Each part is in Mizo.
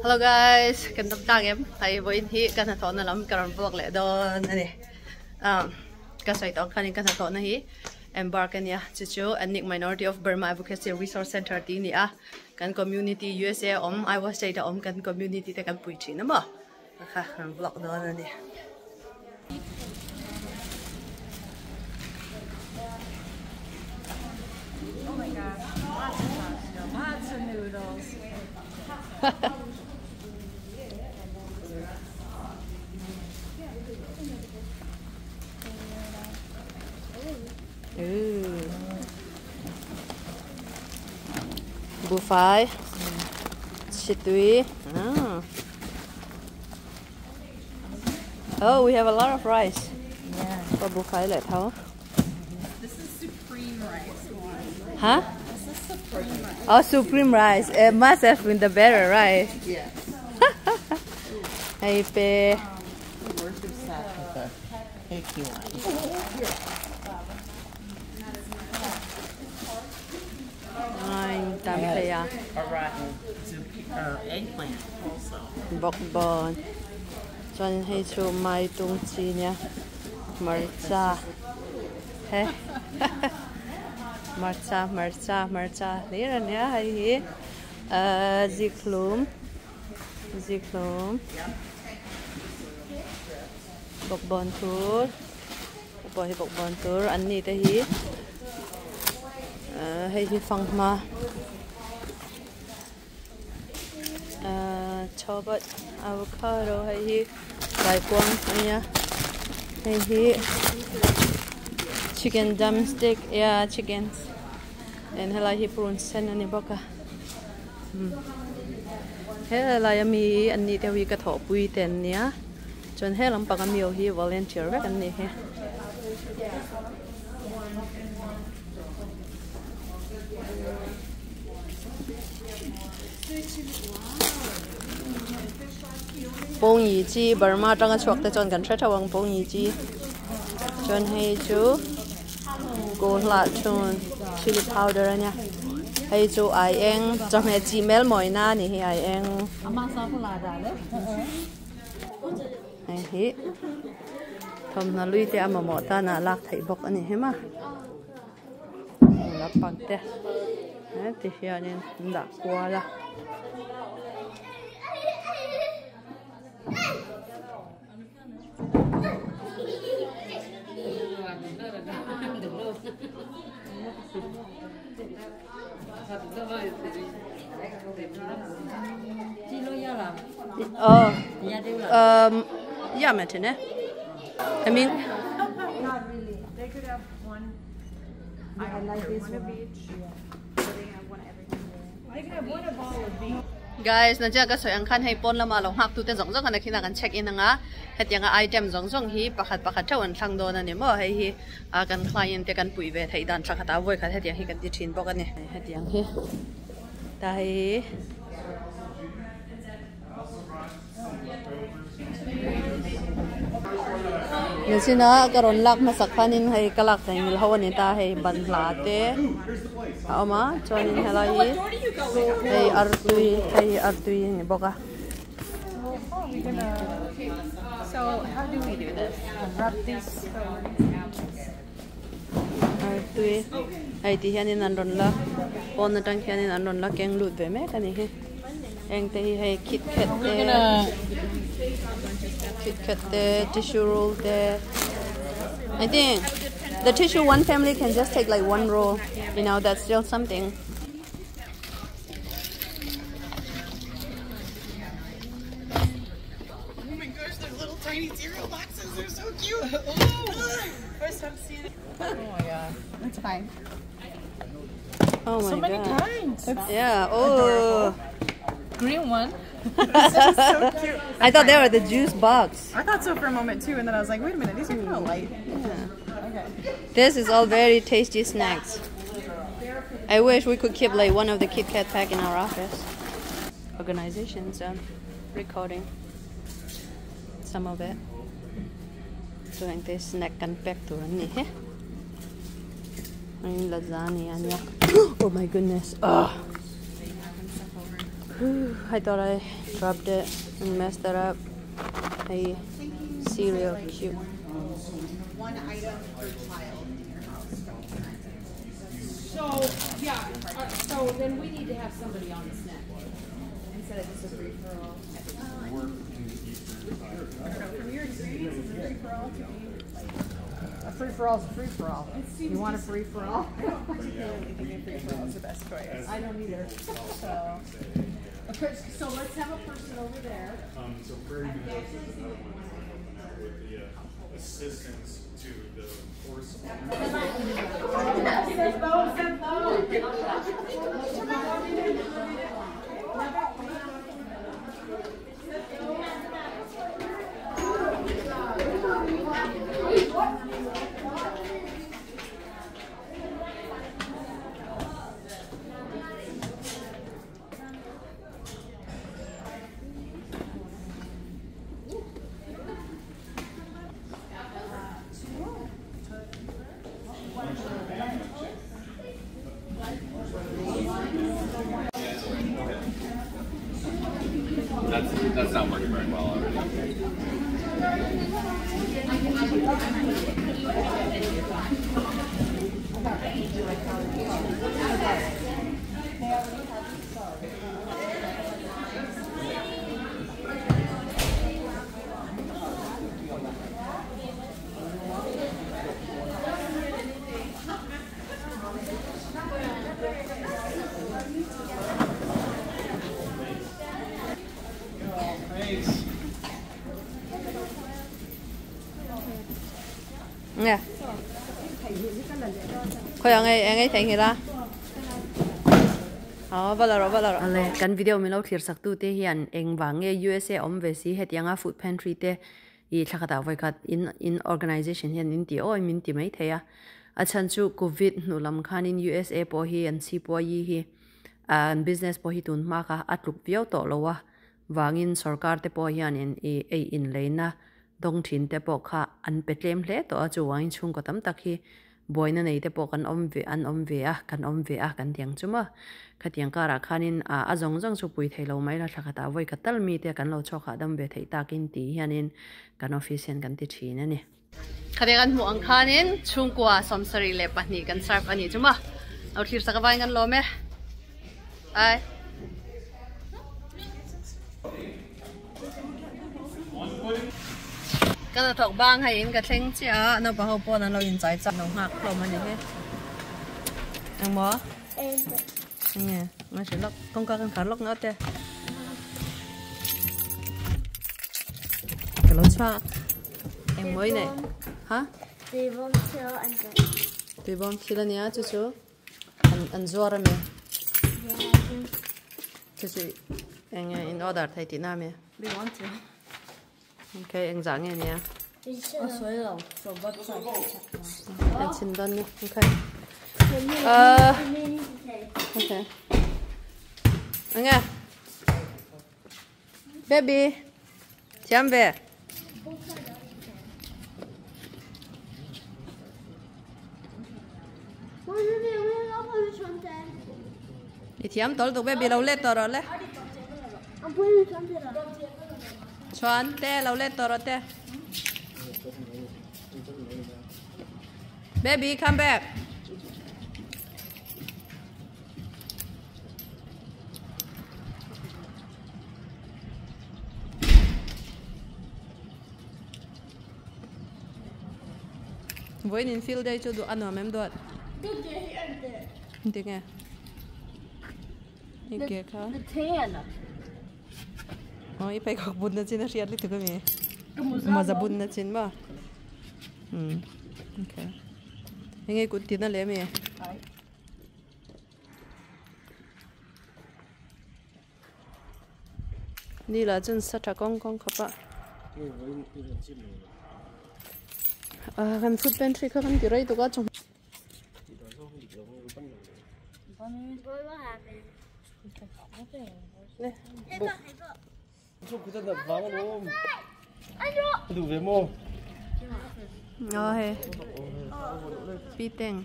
Hello guys kan dam tlang em hei vawiin hi ka hnathawhna lam ka rawn vlog leh dawn a ni ah ka sawi tawh ang khanin ka hnathawhna hi embark a nia chu chu Ethnic Minority of Burma Advocacy Resource Centre tih a ni a kan community USA a awm Iowa state a awm kan community te kan pui thin a maw kha ka rawn vlog dawn a ni. Oh my gosh, lots of pasta, lots of noodles. Ooh. Buffet. Chitui. Ah. Oh, we have a lot of rice. Yeah. For buffet leh tho. This is supreme rice. Huh? This is supreme rice. Oh, supreme rice. It must have been the better rice. Yes. Hei pe. Where's your sack with the cakey one? Ai, tam thei a. A rotten zucchini or eggplant also. Bawkbawn. Chuan hei chu mai tung chi nia hmarcha he hmarcha hmarcha hmarcha hlir a nia hei hi ahh zikhlum zikhlum bawkbawn tur hei pawh hi bawkbawn tur an ni te hi ahh hei hi fanghma. Ahh chawbat avocado hei hi kaikuang a nia hei hi chicken drumstick yeah chicken and helai hi purun sen a ni bawk a umm helai ami an nih deuh hi ka thawhpui te an nia chuan he lampang ami ho hi volunteer vek an nih hi. Pawngyi chi Burma atanga chhuak te chuan kan hre theuh ang pawngyi chi chuan hei chu kawhlah thun chilli powder a nia hei chu ai eng chawhmeh chi mel mawina a ni hi ai eng hei hi thawmhnaw lui te a mamawh tan ah lak theih bawk a ni hem a. Lampang te ti hianin an dah kual a. Oh, um, yeah, I mean, Not really. They could have one. I like this one of each. Yeah. They have one everything. They can have one of all of these. Guys, na ka sawi ang khan hei pawn lama lo nghak tute zawng zawng khan a khin a kan check in anga hetianga item zawng zawng hi pakhat pakhat theuh an thlang dawn a ni maw hei hi a kan client te kan puih ve theih dan thla khat ah vawi khat hetiang hi kan ti thin bawk a ni hetiang hi ta hei hi. Nichin a ka rawn lak hmasak khanin hei ka lak thei ngil ho a ni ta hei banhla te a awm a chuanin helai hi hei artui hei hi artui a ni bawk a. Artui hei ti hianin an rawn la pawn atang hianin an rawn la keng lut ve mek a ni hi heng te hi hei khit khet te khit khet te tissue roll te I think the tissue one family can just take like one roll you know that's still something. Oh my gosh, they're little tiny cereal boxes. They're so cute. Oh, first time seeing it. Oh my god. That's fine. Oh my So many god. kinds. That's Yeah. Oh. Green one. This is so cute. I thought they were the juice box. I thought so for a moment too, and then I was like, wait a minute, these are kind of light. Yeah. Okay. This is all very tasty snacks. I wish we could keep like one of the Kit Kat pack in our office. Organizations um, recording some of it. Chuan te snack kan pack tur an ni hi. Lasagna ania. Oh my goodness. Oh. I thought I dropped it and messed it up. Hey, cereal, cute. One item per child in your house. So, yeah, so then we need to have somebody on the SNAP instead of just a free for all. I don't know, from your experience, is a free for all to be like A free for all is a free for all. You want a free for all? I don't particularly think a free for all is the best choice. I don't either. So, okay, so let's have a person over there. So Prairie Meadows is another one that we're helping out with the assistance to the horse owners. That's not working very well already. Nè. Khoi ang ngay theng hila. Oh, balaro balaro. Ale kan video mi lo thlir sak tu te hian eng wange USA om ve si hetianga food pantry te i thlakata voi khat in organization hian in ti oi min ti mai theia. A chan chu COVID nu lam khan in USA po hi an si po yi hi an business po hi tun ma ka atluk viau to lowa wangin sarkar te po hian in e in leina dong thin te po kha an petlem hle to a chu wangin chung ko tam tak hi boina nei te po kan om ve an om ve a kan om ve a kan tiang chuma khatiang kara khanin a azong jong chu pui thailo mai la thlakata voi ka tal mi te kan lo chokha dam ve thei takin ti hianin kan office hian kan ti thin ani khatiang an mu ang khanin chungkwa somsari le pahni kan serve ani chuma au thir saka wain kan lome ai kan thok bang hai in ka thleng chia no pa ho pon an lo in chai cha no ngak hlom ani he ang mo nge ma se lok kong ka kan khar lok na te ka lo cha em moi nei ha tui bom thil ania chu chu an zuar ami chu chu eng in order thei ti na mi. We want to. Okay, eng zang nge nia. An chin don ni. Okay. Okay. Enge. Baby. Thiam ve. I thiam tol tuk baby lo let to ro le. Chuan te lo let to ro te. Baby come back. Với nín field day cho đủ ăn ở mem đọt. Tiếng nghe. Cái kia kha. Ôi, phải có bún nó chín nó xịt lịch cái gì? Mà giờ bún nó chín mà. Ok. Nghe cút tí nó lấy mì. Đi là chân sát chả con con khắp ạ. À, gần food pantry khá gần tí rồi tụi con trồng. Nè. Ờ he. Pi teng.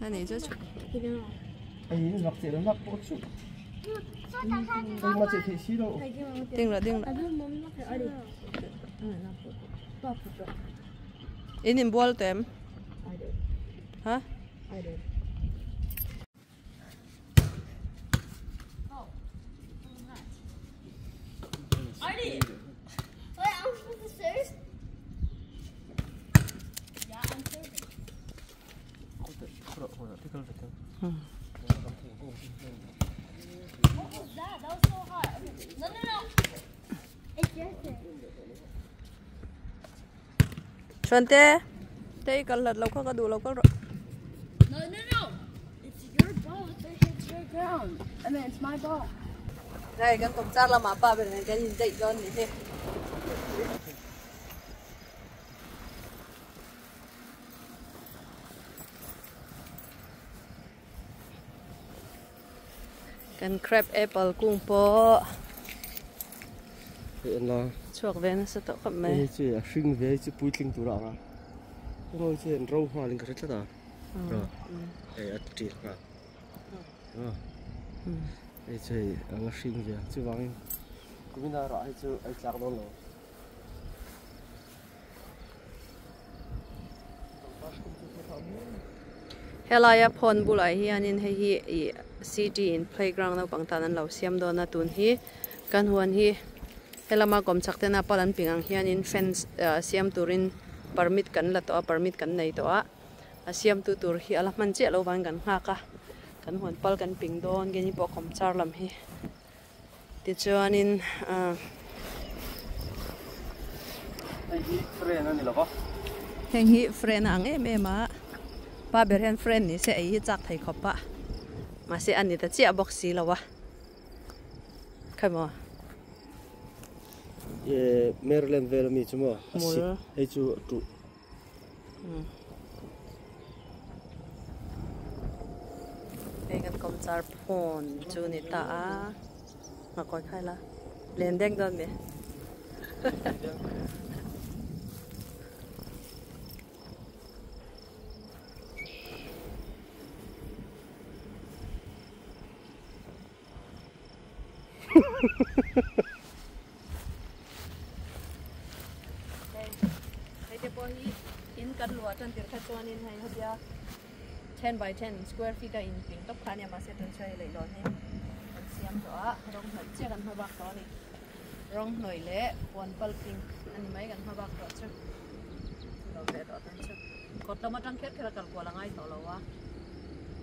Này này cho chụp. Ding la ding la. In in bual tem. Hả? Artie! Wait, I'm supposed to serve? Yeah, I'm serving. What was that? That was so hot. Okay. No, no, no. It's your turn. Chuan te, te kal lat lo kha ka du lo kal ro. No, no, no. It's your ball. It's your ground. I mean, it's my ball. Đây kan kom char lama pa ber kan in dei don ni he. Kan crab apple kung po. La chuak ve na sa to khap mai. Hei chu a hring ve chu puitling tur anga. Ngo chu an ro hma ling ka tla ta. Ei a ti nga. Hei chu anga hring ve chu wangin kumina ra hei chu ai tlak don lo. Helaya phone bulai hianin hei hi i city in playground no pangtan an lo siam don na tun hi kan huan hi helama kom chaktena palan pingang hianin fence siam turin permit kan la to a permit kan nei to a a siam tu tur hi ala man che lo wan kan nga ka kan huan pal kan ping don geni po kom char lam hi ti chuanin Hei hi friend ani lo ba. Heng hi friend ang em em a pa ber hian friend ni se ei hi chak thei khop pa ma se ani ta chia box si lo wa khai mo. Ye Maryland vel mi chu mo. Hei chu tu. Hei kan kom char phone chu ni ta a ma koi khai la len deng don me. Hei te po hi in kan lua tan tir kha chuan in hei hadia 10 by 10 square feet a in ping top kha nia ma se tun chai lei lon hi an siam to a rong hnoi che kan hma bak to ni rong hnoi le pon pal ping ani mai kan hma bak to chu lo ve to tan chu kot lama tang kher kher kal ko la ngai to lo wa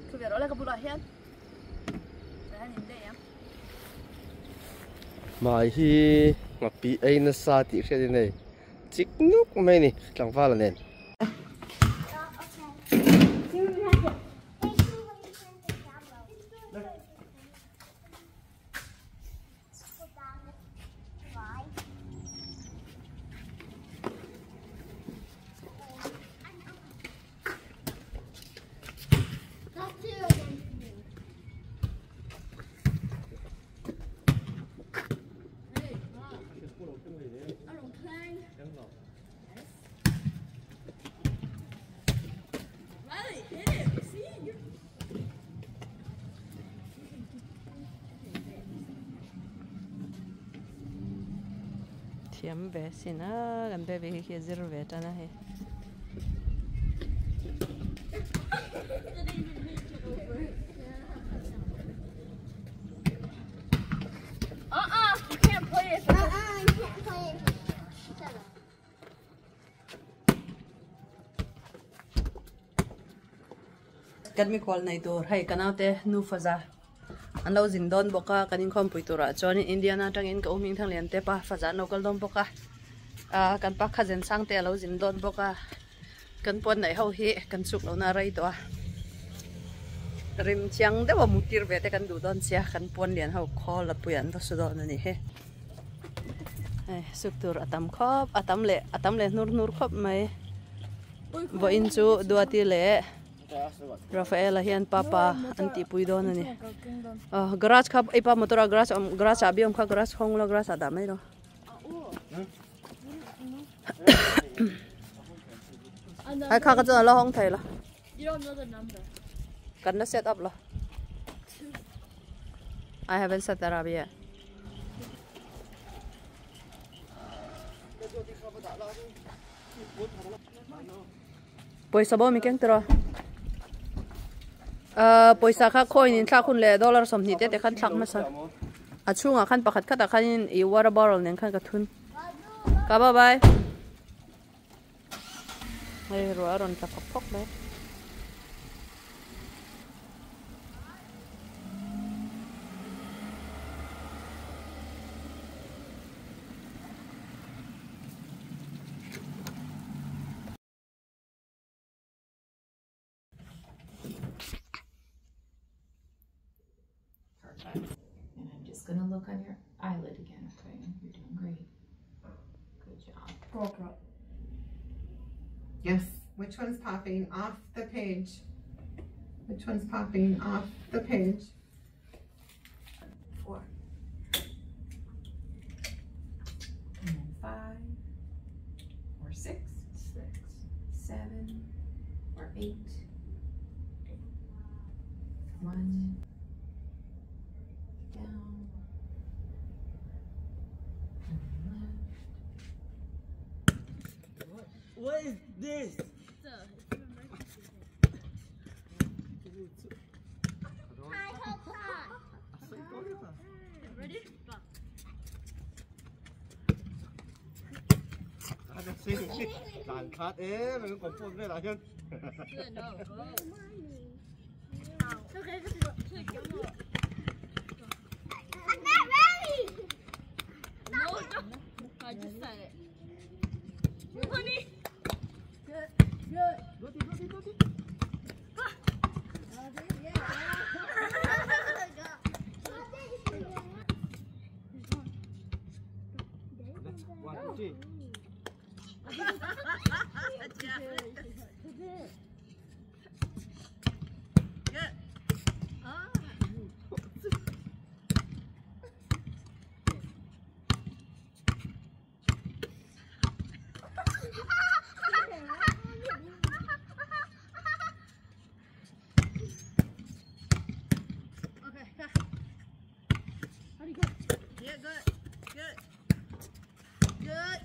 thu ve ro le ka bula hian ta han in de ya. Mai hi ma pi ei na sa ti hre ni nei chik nuk mai ni tlangwa la nen. Thiam ve sina kan be ve hi zir ve ta na he. You can't play it. You can't play it. Shut up. Kan mi kwal nei tur hei kanaute nu faza an lo zin don boka kanin khom pui tura chuan Indiana tangin ka uming thang lian te pa faza local don boka a kan pa kha zen sang te lo zin don boka kan pon nei ho hi kan chuk lo na rai to a rim chiang dewa mutir ve te kan du don sia kan pon lian ho khol la pui an va su don ani he ai suk tur atam khop atam le nur nur khop mai vo in chu duati le Rafaela hian papa anti pui don ani garage kha ipa motora garage garage abi om kha garage khong lo garage ada mai lo ai kha ka chu lo hong thai la. You don't know the number. Kan na set up lo. I haven't set that up yet. Poisa bo mi keng tro. Poisa kha coin in thla khun le dollar som ni te te khan thlak ma sa. A chunga khan pakhat khata khan in i water bottle nen khan ka thun. Ka bye bye. Hei ro aron tla phok phok le. Perfect. And I'm just going to look on your eyelid again, okay? You're doing great. Good job. Yes. Which one's popping off the page? Which one's popping off the page? 4. And then 5 or 6. 6. 7 or 8. 1. Down. And then left. What is this? Ready? 难卡诶，咪咁講波咩嚟嘅？I'm not ready. No, I just said it. Honey. Good, good. One, two, three. Good. Ah. Okay. How do you go? Yeah, good. Good. Good.